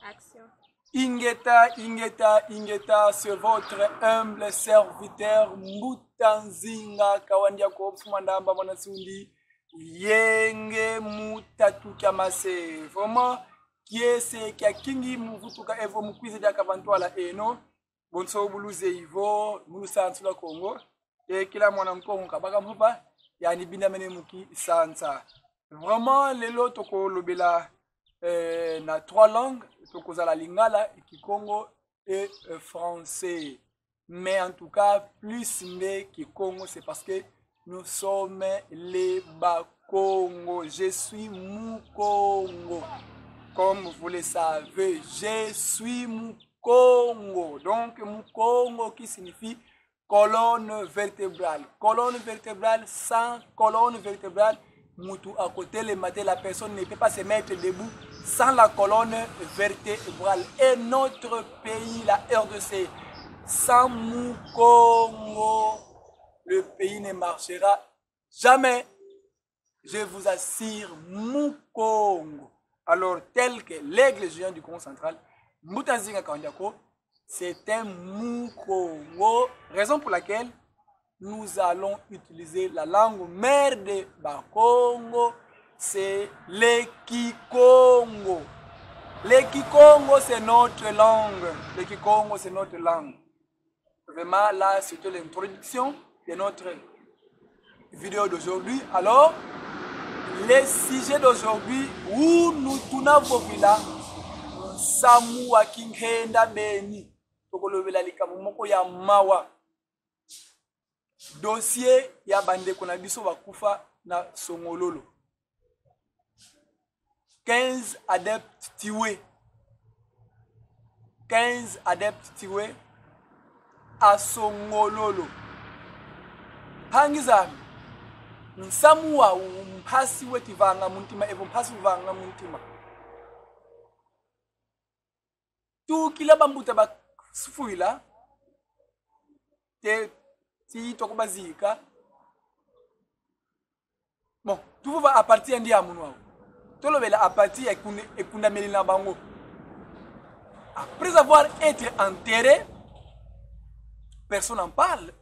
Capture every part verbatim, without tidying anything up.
Action. Ingeta, ingeta, ingeta, c'est votre humble serviteur Mbuta Nzinga Kawandia Ko Mfuma Ndamba Mwana Nsundi, Yenge Mutatu Kiamase. Vraiment, kiese kia kingi mu vutuka evo mu kwiza diaka va ntwala eno. Bonso bu luzeyi vo mu lusansu lwa Kongo, e kila mwana Nkongo kabaka mvuba, yandi bindamene mu kisansa. Vraiment, lelo tokolobela eh, na trois langues, tokozala Lingala, Kikongo et euh, français. Mais en tout cas, plus nde Kikongo, c'est parce que nous sommes les Bakongo. Je suis Mukongo. Comme vous le savez, je suis Mukongo. Donc, Mukongo qui signifie colonne vertébrale. Colonne vertébrale, sans colonne vertébrale, mutu akotelema te, la personne ne peut pas se mettre debout sans la colonne vertébrale. Et notre pays, la R D C, sans Mukongo, le pays ne marchera jamais. Je vous assure, Mukongo. Alors, tel que l'aigle géant du Kongo central, Mbuta Nzinga Kawandia Ko, c'est un Mukongo. Raison pour laquelle nous allons utiliser la langue mère de Bakongo, c'est le Kikongo. Le Kikongo, c'est notre langue. Le Kikongo, c'est notre langue. Vraiment, là, c'était l'introduction de notre vidéo d'aujourd'hui. Alors, le sujet d'aujourd'hui, où nous tuna vovila, nsamu wa kinkenda beni. Tokolobela likambo moko ya mawa. Dossier ya bandeko na biso bakufa na Songololo. Quinze adeptes tués. Quinze adeptes tués à Songololo. Mpangi zami, nsamu wa mpasi weti vanga mu ntima, evo mpasi uvanga mu ntima. Tukila bambuta basufwila, te ti toko bazika. Bon, tuvova à partir ya ndiamunu wau. Tolobela à partir ya ekunda-, ekundameli na bango. Après avoir été enterré, personne n'en parle.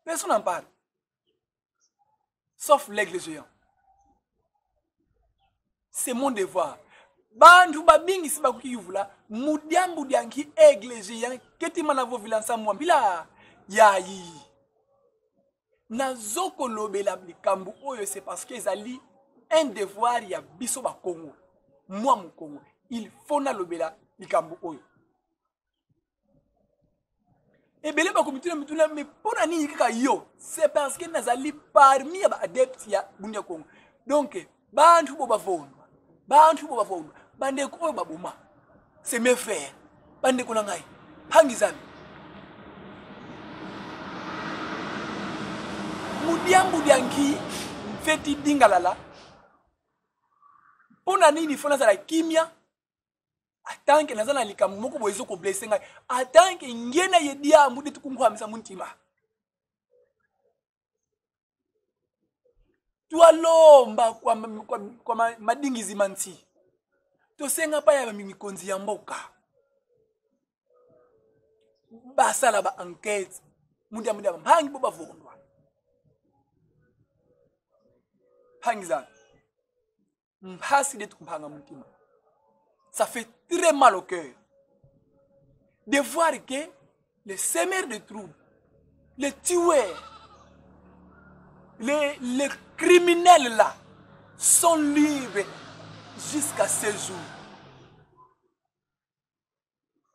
Personne n'en parle. Sauf l'aigle géant. C'est mon devoir. Bantu babingi si bakukiyuvula, mu diambu dia nki aigle géant keti mana vovila nsamu wa mpila yayi. Nazo kolobela likambo oyo, c'est parce que ezali un devoir ya biso Bakongo. Moi Mukongo, il faut nalobela likambo oyo. Ebele bakomituna mituna, mais mpo na nini kaka yo? C'est parce que nazali parmi ya ba adeptes ya Bundu ya Kongo. Donc, bantu bo bavondwa, bantu bo bavondwa, bandeko oyo baboma, c'est mes frères, bandeko na ngai, mpangi zami. Mu diambu dia nki mfweti dingalala? Mpo na nini faut nazala kimia? En tant que naza na likambo moko boye ezo ko blesser ngai, en tant que nge na ye diambu de tukunkwamisa mu ntima. Twalomba kwa, ma-, kwa, kwa ma-, madingizi ma nsi. Tosenga epai ya mi-, mikonzi ya mboka basala ba enquête mu diambu dia bampangi bo bavondwa. Mpangi zami, mpasi de tukumpanga mu ntima. Ça fait très mal au cœur de voir que les semeurs de troubles, les tueurs, les, les criminels là sont libres jusqu'à ce jour.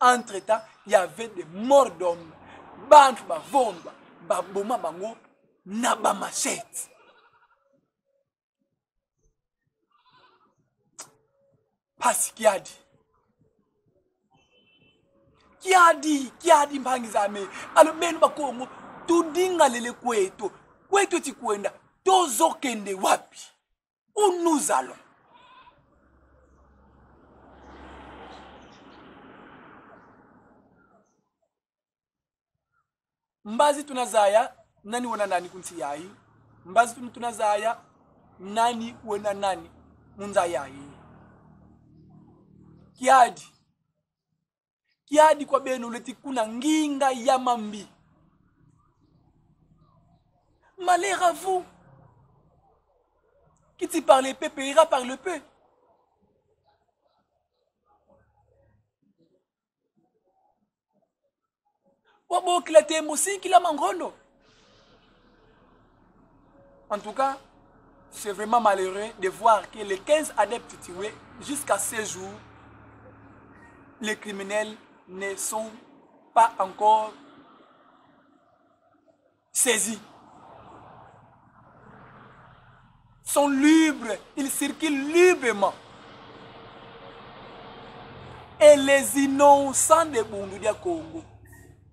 Entre-temps, il y avait des morts d'hommes. Bantu bavondwa, baboma bango na ba machettes. Mpasi kiadi. Kiadi, kiadi, mpangi zami. Alors, beno Bakongo, tudingalele kweto. Kweto ti kwenda, tozo kende wapi? Où nous allons? Mbazi tuna zaya, nani wena nani ku nsi yayi? Mbazi tuna, tuna zaya, nani wena nani mu nza yayi? Kiadi. Kiadi kwa beno lweti kuna nginga ya mambi. Malheur à vous. Qui dit par l'épée paiera par l'épée. Wabokila tembo, sikila mangondo. En tout cas, c'est vraiment malheureux de voir que les quinze adeptes tués, jusqu'à ce jour, les criminels ne sont pas encore saisis. Sont libres, ils circulent librement. Et les innocents de Bundu dia Kongo,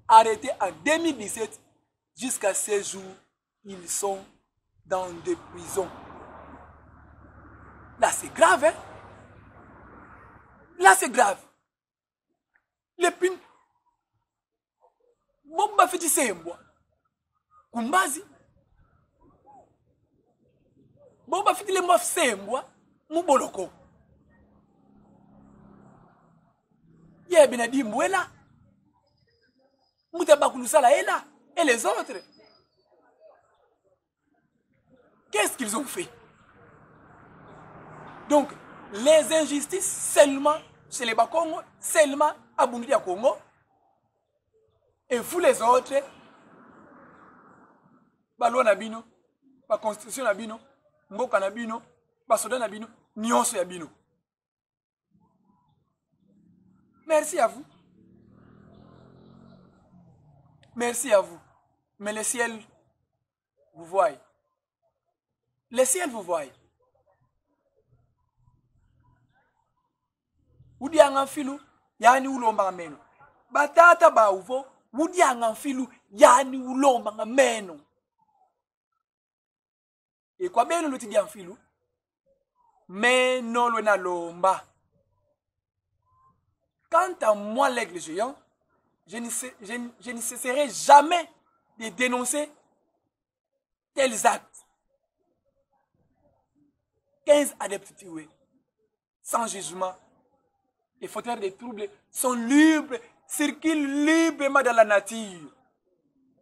arrêtés en deux mille dix-sept, jusqu'à ce jour, ils sont dans des prisons. Là, c'est grave, hein? Là, c'est grave. Les pin-, bobo bafweti sembwa ku mbazi. Bobo bafweti lemba sembwa mu boloko. Ye bena Dimbwela, Mbuta Bakulu Sala est là, et les autres. Qu'est-ce qu'ils ont fait? Donc, les injustices seulement chez les Bakongo, seulement à Bundu dia Kongo. Et vous les autres, ba loi na bino, ba constitution na bino, mboka na bino, ba soda na bino, nyonso ya bino. Merci à vous. Merci à vous. Mais le ciel vous voit. Le ciel vous voit. Udianga mfilu, yandi ulombanga meno. Batata bau vo, udianga mfilu, yandi ulombanga meno. E kwa beno lweti dia mfilu, meno lwena lomba. Quant à moi, l'aigle géant, je ne sais-, je ne, je ne cesserai jamais de dénoncer tels actes. Quinze adeptes tués, sans jugement et fauteurs de troubles, sont libres, circulent librement dans la nature.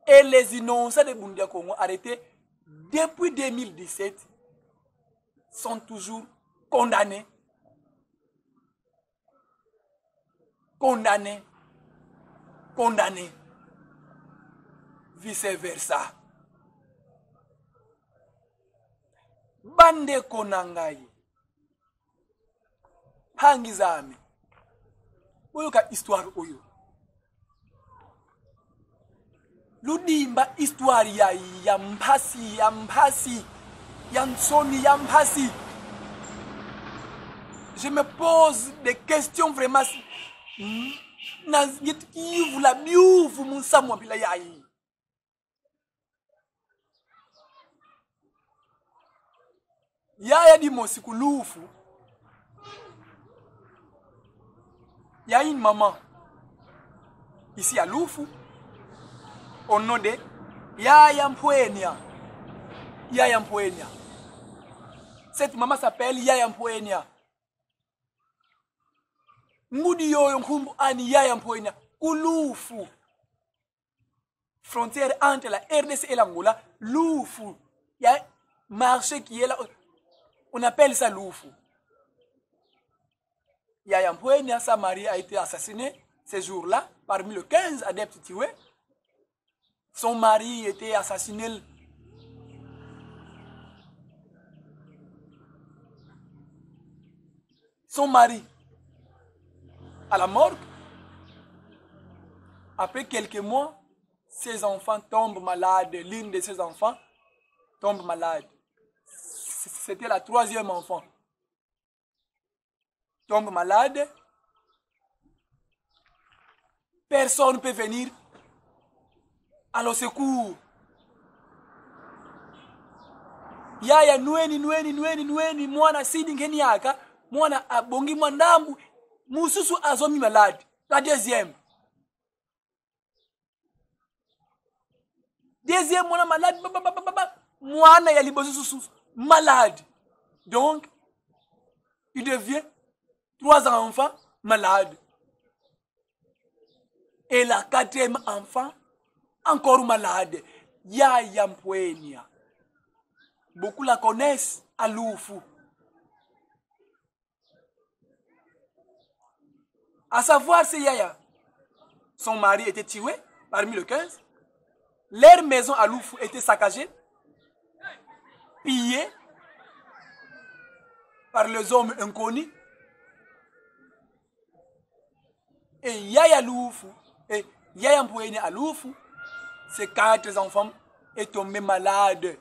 Et les innocents de Bundu dia Kongo, arrêtés depuis deux mille dix-sept, sont toujours condamnés. Condamnés. Condamnés. Vice versa. Bandeko na ngai, mpangi zame, boyoka histoire oyo. Ludimba histoire ya, ya mpasi, ya mpasi, ya nsoni, ya mpasi. Je me pose des questions vraiment. Hmm? Na yet kiyuvula biyuvu mu nsamu wa mpila yayi. Yaya dimosi ku Lufu. Il y a une maman ici à Lufu, au nom de Yaya Mpwenia. Yaya Mpwenia. Cette maman s'appelle Yaya Mpwenia. Ngudi yoyo nkumbu ani Yaya Mpwenia. Ku Lufu. Frontière entre la R D C et l'Angola, Lufu. Il y a un marché qui est là. On appelle ça Lufu. Yaya Mpwenia, sa mari a été assassiné ce jour-là, parmi les quinze adeptes tués. Son mari était assassiné. Son mari à la morgue. Après quelques mois, ses enfants tombent malades. L'une de ses enfants tombe malade. C'était la troisième enfant. Tombe malade. Personne peut venir à le secours. Yaya nweni, nweni, nweni, nweni, mwana sidi nkeni yaka, mwana abongi mwa ndambu, mususu azomi malade. La deuxième. Deuxième, mwana malade, ba, ba, ba, ba, ba, ba. Mwana ya liboso susu, malade. Donc, il devient trois enfants malade. Et la quatrième enfant, encore malade. Yaya Mpuenia. Beaucoup la connaissent, Alufu. À savoir, c'est Yaya. Son mari était tué parmi le quinze. Leur maison à Lufu était saccagée, pillée par les hommes inconnus. Et Yaya Lufu, et Yaya Mpuenia à Lufu, ses quatre enfants est tombé malade.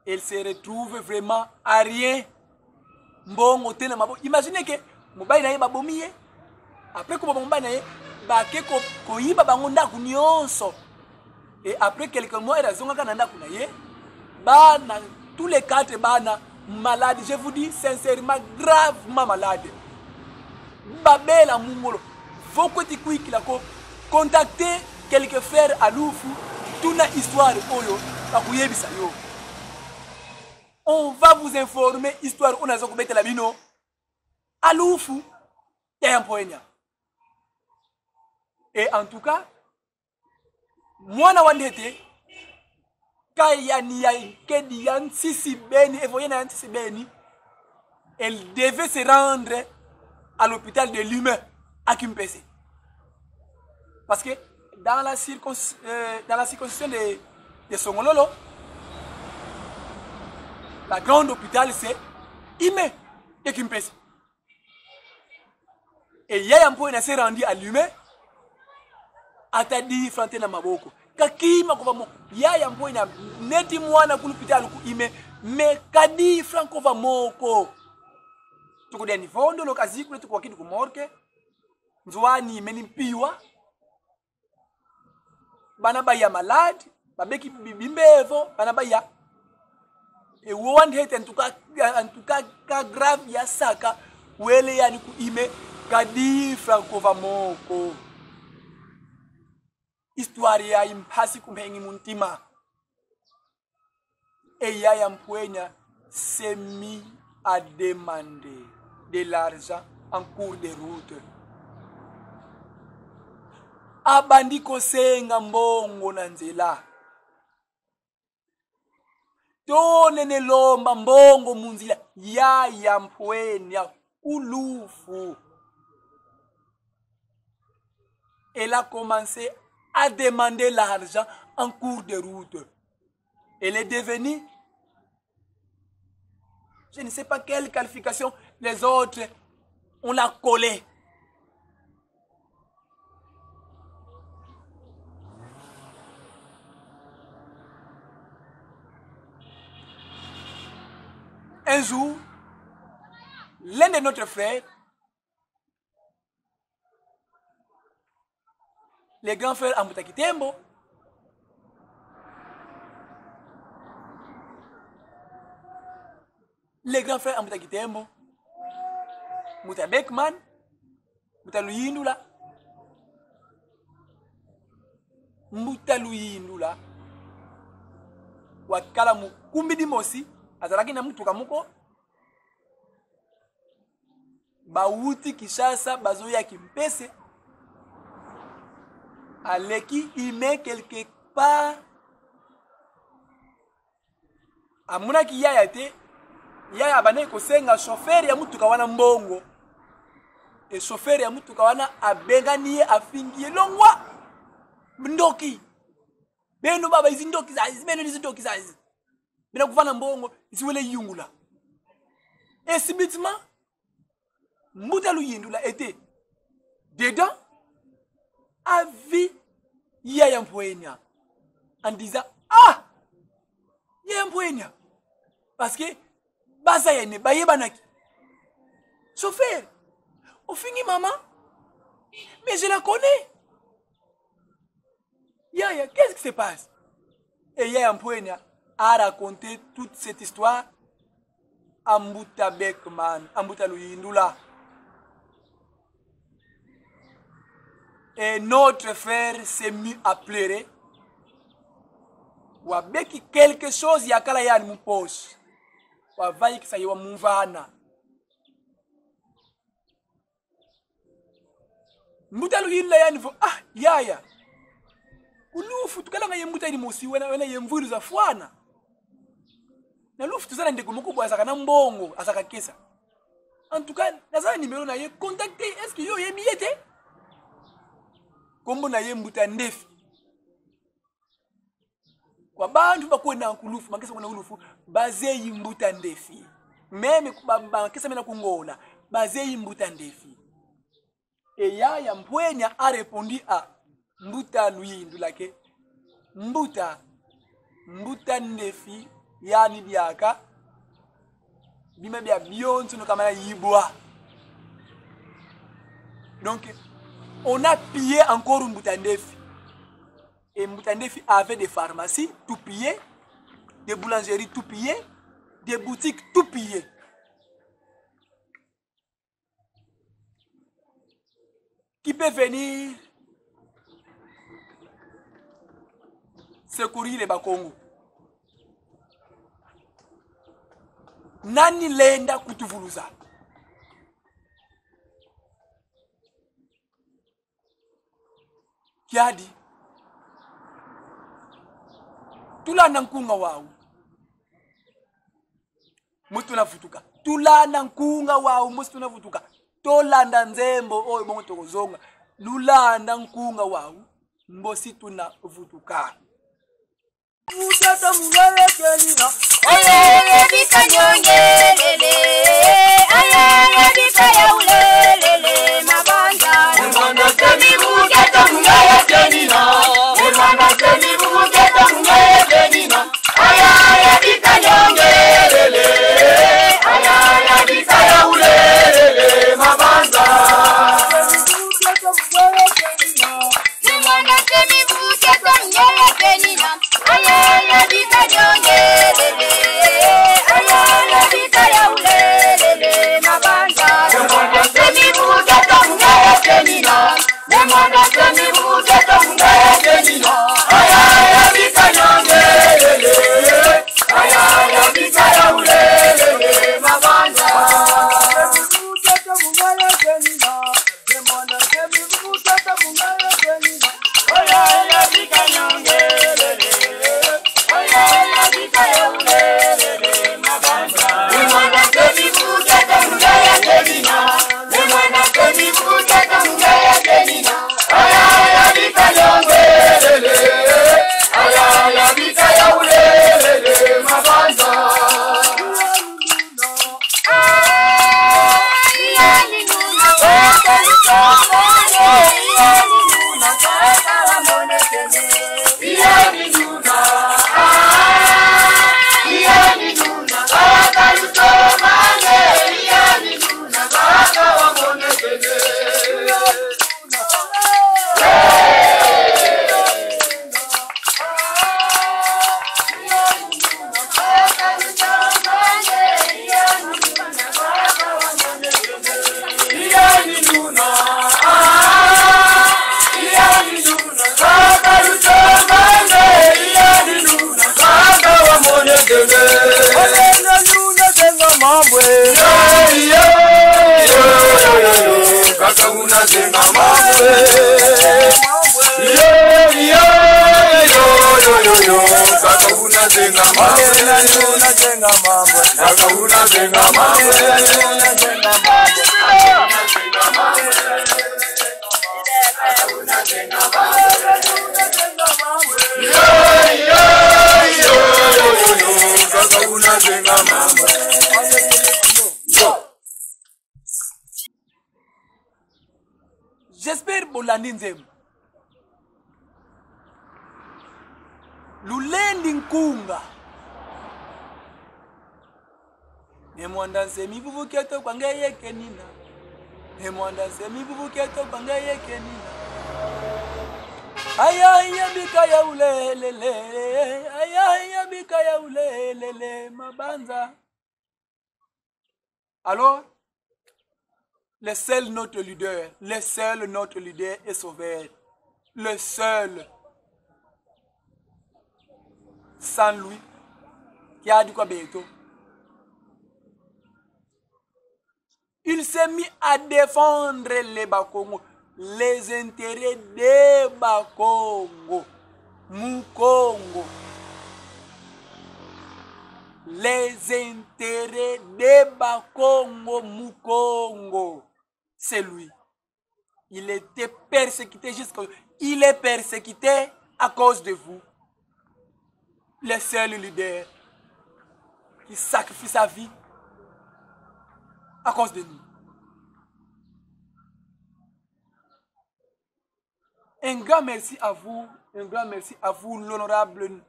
Elle se retrouve vraiment à rien. Mbongo te na maboko. Imaginez que mobali na ye babomi ye. Après koboma mobali na ye, bake ko, koyiba bango ndako nyonso. Et après quelques mois, elle azongaka na ndako na ye. Bana, tous les quatre bana malades, je vous dis sincèrement, gravement malades. Babela mu ngolo. Vo kweti kwikila ko, contactez quelques frères à Lufu, tuna histoire oyo, bakuyebisa yo. On va vous informer histoire oyo naza kobetela bino. À Lufu, Yaya Mpuenia. Et en tout cas, mwana wa ntete, ka yani ya nkedi ya nsisi beni, evo yena ya nsisi beni, elle devait se rendre à l'hôpital de Limay, à Kimpese. Parce que dans la circon-, euh, dans la circoncision de, de Songololo, la grande hôpital, c'est Limay et Kimpese. Et Yaya Mpuenia s'est rendu à Limay, ata dix francs te na maboko. Kakima ko va mo-, Yaya Mpuenia neti mwana ku l'hôpital ku Limay, mais ka dix francs ko va moko. Tukudia ni vondo lo kazi kule tukwakidi ku morgue. Nzo ani meni mpiwa. Bana baya malade, babeki bi-, bimbevo, bana baya. E wo wa ntete, en tout cas, en tout cas, cas grave yasaka, wele yani ku Limay, ka dix francs ko va moko. Histoire yayi mpasi kumpengi mu ntima. Et Yaya Mpuenia s'est mis à demander de l'argent en cours de route. Abandi kosenga mbongo na nzela. Tonene lomba mbongo mu nzila. Yaya Mpuenia ku Lufu. Elle a commencé à demander l'argent en cours de route. Elle est devenue, je ne sais pas quelle qualification, les autres, on l'a collée. Un jour, l'un de notre frère, le grand frère Ambuta Kitembo, le grand frère Ambuta Kitembo, Mbuta Beckman, Mbuta Luyindula, Mbuta Luyindula, wakala mukumbi dimosi, azalaki na mutuka moko, bawuti Kinshasa, bazoya Kimpese. Aleki Limay quelque part. Amonaki yaya te. Yaya abandaki kosenga chauffeur ya mutuka wana mbongo. E chauffeur ya mutuka wana abengani ye, afingi ye: "Longwa! Ndoki! Beno baba, izi ndoki zazi, beno ni zindoki zazi. Beno kuvana mbongo, izi wele yungula." Et subitement, Mbuta Luyindula était dedans, a vu Yaya Mpuenia en disant: "Ah! Yaya Mpuenia!" Parce que baza yene, bayebanaki. Chauffeur, ofingi maman, mais je la connais. Yaya, qu'est-ce qui se passe? Et Yaya Mpuenia a raconté toute cette histoire à Mbuta Beckman, à Mbuta Luyindula. Et notre frère s'est mis à pleurer. Wabeki quelque chose yakala yandi mu poche. Wavaikisa ye wamumvana. Mbuta Luyindula yandi vo: "Ah, yaya. Ku lufu tukalanga ye mbuta yandi mosi, wena, wena ye mvwilu zafwana. Na lufu tuzwa na ndeko moko boye, azalaka na mbongo, azalaka kesa. En tout cas, naza na numéro na ye, contacter, est-ce que yo oyebi ye te?" Kombo na ye Mbuta Ndefi. Kwa bantu bakwenda ku lufu, makesa kwenda ku lufu, bazeyi Mbuta Ndefi. Même ku ba, ba, makesa mena ku Ngola, bazeyi Mbuta Ndefi. Et yaya Mpuenia a répondu à Mbuta Luyindula que: "Mbuta, Mbuta Ndefi, yandi diaka, bima bia bionsono kamana yibwa." Donc, on a pillé encore Mbuta Ndefi. Et Mbuta Ndefi avait des pharmacies, tout pillé, des boulangeries, tout pillé, des boutiques, tout pillé. Qui peut venir secourir les Bakongo? Nani lenda kutuvuluza? Kiadi. Tulanda nkunga wau, mosi tuna vutuka. Tulanda nkunga wau, mosi tuna vutuka. Tolanda nzembo oyo, bongo tokozonga. Lulanda nkunga wau, mosi tuna vutuka. Mukete mungele kenina. Oyele bika nyongelele. Ayele bika ya ulelele mabanza. Emwana temi mukete mungele kenina. Emwana temi mukete mungele kenina. Ayele bika nyongelele. Ayele bika ya ulelele mabanza. Mukete mungele kenina. Emwana temi mukete mungele kenina. Ayele bika nyongelele. Ayele bika ya ulelele mabanza. Emwana temi mukete mungele kenina. Emwana temi mukete mungele kenina. Ayele bika nyongelele. Ayele bika ya ulelele mabanza. Mukete mungele kenina. Kaka una zenga mambu. Yo, yo, yo, yo, yo, yo, yo. Kaka una zenga mambu. Una zenga mambu. Kaka una zenga mambu. Una zenga mambu. Yo, yo, yo, yo, yo, yo. Kaka una zenga mambu. Yo. J'espère bolandi nzembo. Lulendi nkunga. Ne mwanda nsemi vuvu kieto kwa ngeye kenina. Ne mwanda nsemi vuvu kieto kwa ngeye kenina. Aya, aya, bika ya ulelele. Aya, aya, bika ya ulelele, mabanza. Alors, le seul notre leader, le seul notre leader et sauveur, le seul. Sans lui, kiadi kwa beto. Il s'est mis à défendre les Bakongo, les intérêts des Bakongo, Mukongo. Les intérêts des Bakongo, Mukongo. C'est lui. Il était persécuté jusqu'à... Il est persécuté à cause de vous. Le seul leader qui sacrifie sa vie à cause de nous. Un grand merci à vous, un grand merci à vous, l'honorable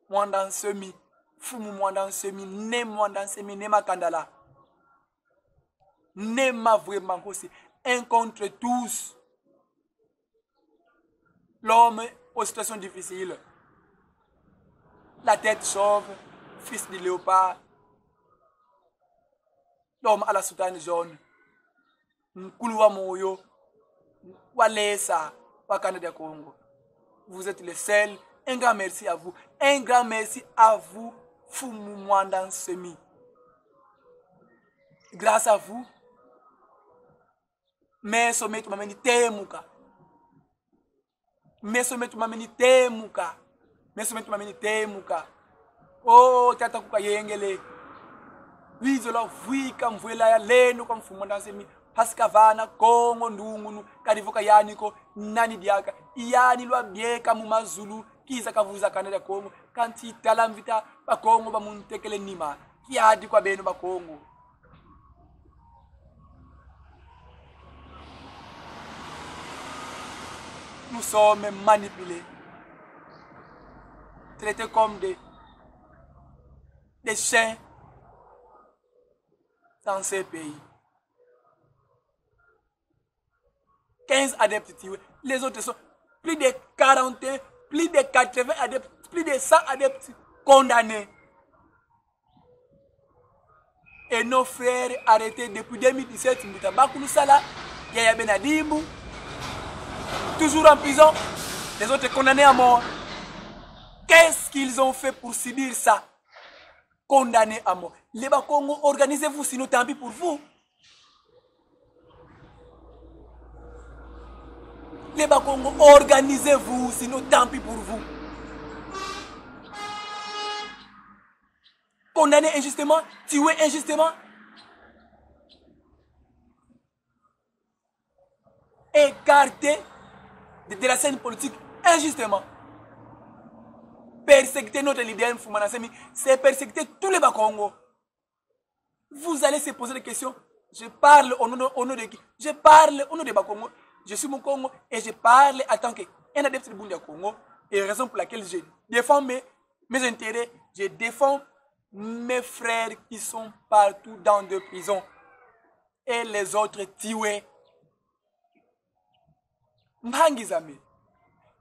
Muanda Nsemi, Mfumu Muanda Nsemi, Ne Muanda Nsemi, Ne Makandala. Ne Mavwemba Nkosi, un contre tous. L'homme aux situations difficiles. La tête chauve, fils du léopard. L'homme à la soutane jaune. Nkulu wa moyo, wa lesa, wa kanda dia Kongo. Vous êtes les seuls. Un grand merci à vous. Un grand merci à vous, Mfumu Muanda Nsemi. Grâce à vous, meso metu mameni temuka. Meso metu mameni temuka. Meso metu mameni temuka. Oh, tata Nkuka Yengele. Wizo lwavwika mvwela ya lendo kwa Mfumu Muanda Nsemi. Mpasi kavana Kongo ndungunu, kadi vo ka yani ko, nani diaka? I yani lwabieka mu mazulu, kiza kavuza kanda dia Kongo. Kansi tala mvita, Bakongo bamuntekele nima. Kiadi kwa beno Bakongo. Nous sommes manipulés, traités comme des, des chiens dans ces pays. Quinze adeptes tués. Les autres sont plus de quarante, plus de quatre-vingts adeptes, plus de cent adeptes condamnés. Et nos frères arrêtés depuis deux mille dix-sept, Mbuta Bakulu Sala, Yaya Benadimbu, toujours en prison, les autres condamnés à mort. Qu'est-ce qu'ils ont fait pour subir ça? Condamnés à mort. Les Bakongo, organisez-vous, sinon tant pis pour vous. Les Bakongo, organisez-vous, sinon tant pis pour vous. Condamnés injustement, tués injustement, écartés de, de la scène politique injustement. Persécuter notre leader Mfumu Muanda Nsemi, c'est persécuter tous les Bakongo. Vous allez se poser des questions. Je parle au nom de, au nom de qui? Je parle au nom de Bakongo. Je suis Mukongo et je parle en tant qu'un adepte du Bundu dia Kongo. Et raison pour laquelle je défends mes, mes intérêts, je défends mes frères qui sont partout dans des prisons et les autres tués. Mpangi zame,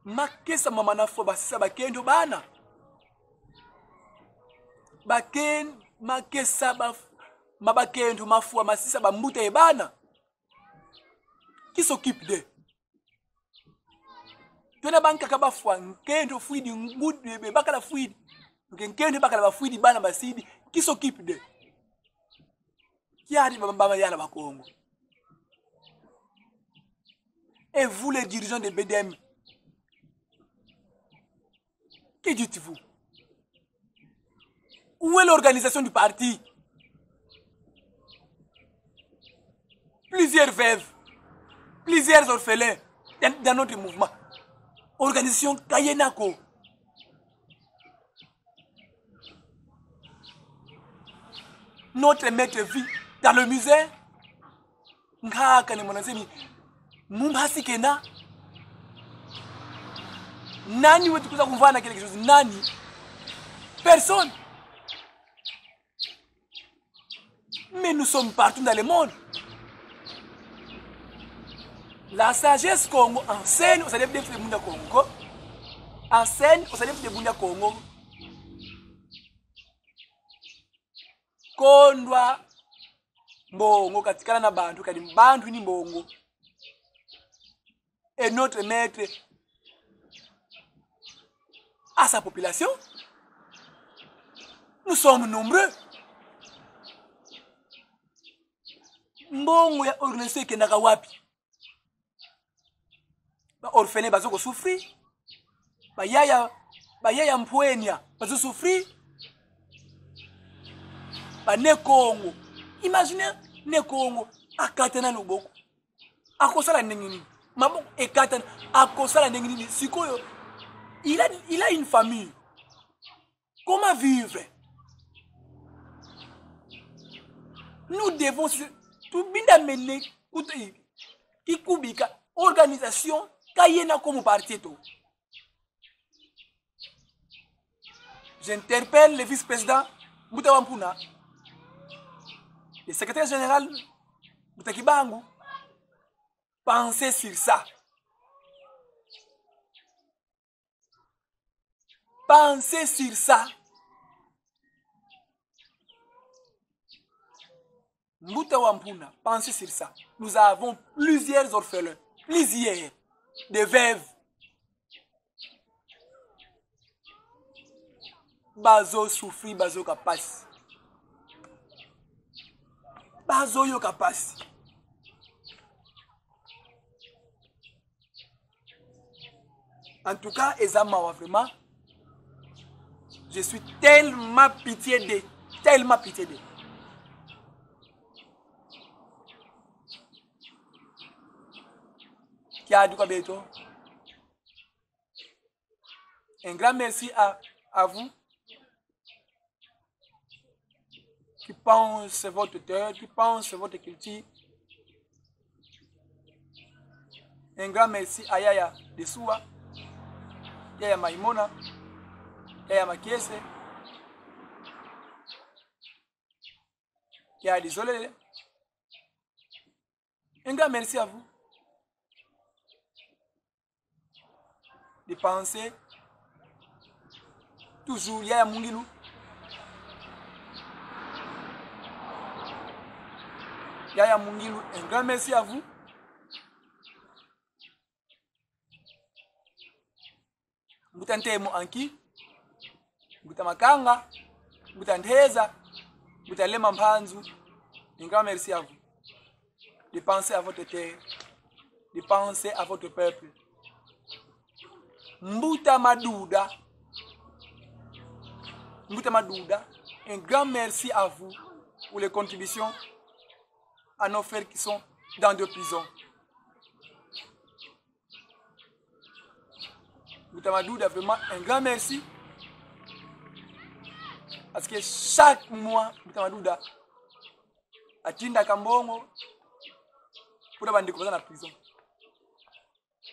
makesa mamana fwa, masisa bakento bana. Baken-, makesa ba-, ma bakento mafwa, masisa bambuta ye bana. Qui s'occupe d'eux? Tuna bankaka bafwa, nkento fwidi, ngudi, be bakala fwidi. Nke nkento bakala bafwidi, bana basidi. Qui s'occupe d'eux? Kiadi ba, ba, ba yala Bakongo? Et vous, les dirigeants de B D M, que dites-vous? Où est l'organisation du parti? Plusieurs veuves, plusieurs orphelins dans, dans notre mouvement. Organisation ka yena ko. Notre maître vit dans le misère. Nkaka Ne Muanda Nsemi, mu mpasi kena. Nani wetu kuza kumvana quelque chose? Nani? Personne. Mais nous sommes partout dans le monde. La sagesse Kongo enseigne aux adeptes de Bundu dia Kongo. Enseigne aux adeptes de Bundu dia Kongo. Kondwa mbongo, katikala na bantu, kadi bantu ni mbongo. Et notre maître à sa population, nous sommes nombreux. Mbongo ya organisation ekendaka wapi? Ba orphelins bazo ko souffrir. Ba yaya, ba yaya mpwenya bazo souffrir. Ba Ne Kongo. Imagine Ne Kongo akatana loboko. Akosala ndenge nini? Maboko ekatana, akosala ndenge nini? Sikoyo, il a, il a une famille. Comment vivre? Nous devons se, tubinda mene kutu i, kikubika organisation ka yena comme parti to. J'interpelle le vice-président Mbuta wa Mpuna, le secrétaire général Mbuta Kibangu. Pensez sur ça. Pensez sur ça. Mbuta wa Mpuna, pensez sur ça. Nous avons plusieurs orphelins, plusieurs, des veuves. Bazo souffrir, bazo yoka pasi. Bazo yoka pasi. En tout cas, eza mawa vraiment. Je suis tellement pitié de, tellement pitié de. Kiadi kwa beto. Un grand merci à, à vous qui pensez votre terre, qui pensez votre culture. Un grand merci à Yaya Desua, Yaya Maimona, Yaya Makiese, Yaya Désolé. Un grand merci à vous de penser toujours. Yaya Mungilu. Yaya Mungilu, un grand merci à vous. Mbuta Ntemo Anki, Mbuta Makanga, Mbuta Ndeza, Mbuta Lema Mpanzu, un grand merci à vous de penser à votre terre, de penser à votre peuple. Mbuta Maduda, Mbuta Maduda, un grand merci à vous pour les contributions à nos frères qui sont dans des prisons. Mbuta Maduda, vraiment, un grand merci. Parce que chaque mois, Mbuta Maduda atindaka mbongo mpo na bandeko baza na prison.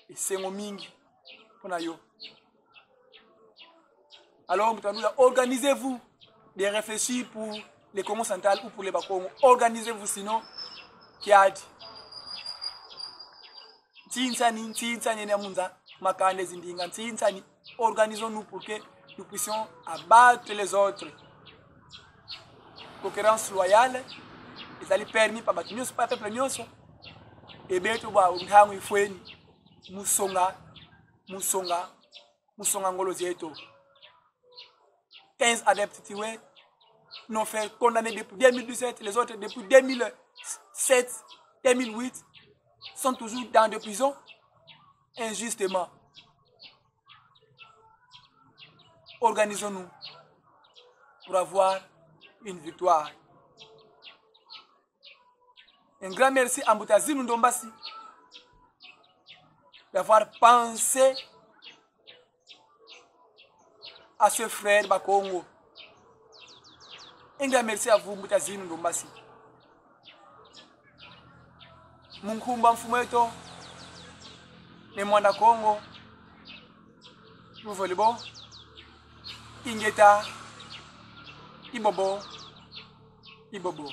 Esengo mingi mpo na yo. Alors, Mbuta Maduda, organisez-vous de réfléchir pour le Kongo Central ou pour le Bakongo. Organisez-vous, sinon, kiadi. Nsinsani, nsinsani ene ya munza, makanda, zindinga, nsinsani. Organisons-nous pour que nous puissions abattre les autres. Concurrence loyale ezali permis pa bato nyonso, pa peuple nyonso. E beto bwa ntango ifweni mu songa, mu songa, mu songa ngolo zeto. Quinze adeptes tués, nos frères condamnés depuis deux mille dix-sept, les autres depuis deux mille sept, deux mille huit, sont toujours dans des prisons injustement. Organisons-nous pour avoir une victoire. Un grand merci à Mbuta Zinu Ndombasi d'avoir pensé à ce frère Bakongo. Un grand merci à vous, Mbuta Zinu Ndombasi. Mu nkumbu a mfumu eto Ne Muanda Kongo, luvoli bo, ingeta, ibobo, ibobo.